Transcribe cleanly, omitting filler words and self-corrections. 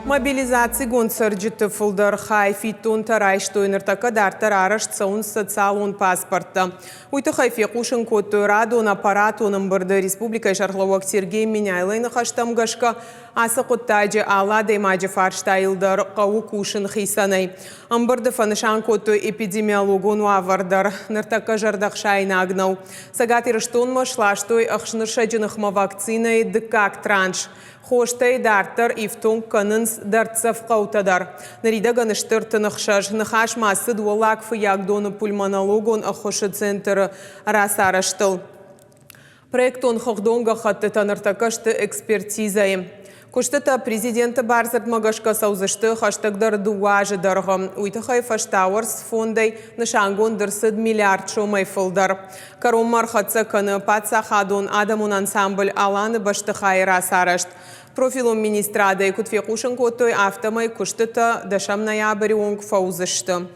Мобилизацигонд цӕрджыты фылдӕр хай фиддонтӕ райстой. Ныртӕккӕ дарддӕр арӕзт цӕуынц социалон паспорттӕ. Уый тыххӕй фехъусын кодтой радон аппаратон ӕмбырды республикӕйы сӕргълӕууӕг Сергей Меняйлойы ныхӕстӕм гӕсгӕ, ацы хъуыддаджы алы адӕймаджы фарстайыл дӕр хъӕуы кусын хицӕнӕй. Ӕмбырды фӕнысан кодтой эпидемиологон уавӕр дӕр. Ныртӕккӕ зӕрдӕхсаинаг нӕу. Цӕгат Ирыстонмӕ сластой ӕхснырсӕджы ныхмӕ вакцинӕйы дыккаг транш. Хостӕй дарддӕр ифтонг кӕнынц дӕрддзӕф хъӕутӕ дӕр. Ныридӕгӕн стыр тыны хсӕз ныхас ма цыд Уӕллаг Фыййагдоны пульмонологон ӕххуысы центры рацарӕзтыл. Проектон хыгъдон гӕххӕттытӕ ныртӕккӕ сты экспертизӕйы. Куыстытӕ президенты бардзырдмӕ гӕсгӕ цӕудзысты хӕстӕгдӕр дыууӕ азы дӕргъы. Уый тыххӕй фӕстауӕрц фондӕй нысангонд ӕрцыд миллиард сомӕй фылдӕр. Кӕронмӕ ӕрхӕццӕ кӕны паддзахадон адӕмон ансамбль Алан-ы бӕстыхайы рацарӕзт. Профилон министрадӕй куыд фехъусын кодтой, афтӕмӕй куыстытӕ дӕсӕм ноябры онг фӕуыдзысты.